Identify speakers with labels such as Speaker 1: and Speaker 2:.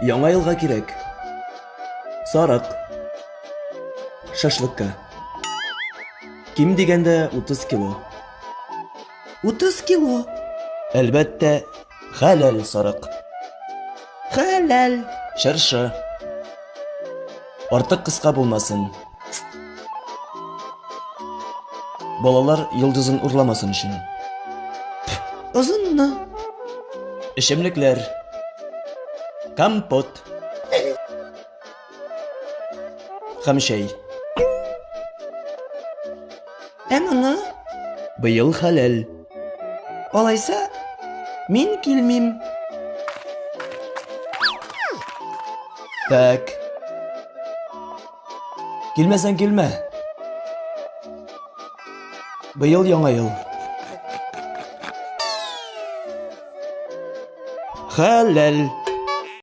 Speaker 1: Яңа елга кирәк. Сарык. Шашлыкка. Ким дигәндә 30 кило.
Speaker 2: 30 кило.
Speaker 1: Әлбәттә, хәләл сарык.
Speaker 2: Хәләл.
Speaker 1: Чыршы. Артык кыска булмасын. Балалар йолдызын урламасын өчен.
Speaker 2: Озынны.
Speaker 1: Эчемлекләр. Компот. Һәм чәй.
Speaker 2: Ә моны?
Speaker 1: Быел хәләл.
Speaker 2: Алайса, мин килмим.
Speaker 1: Так. Килмәсәң килмә. Быел яңа ел. Хәләл.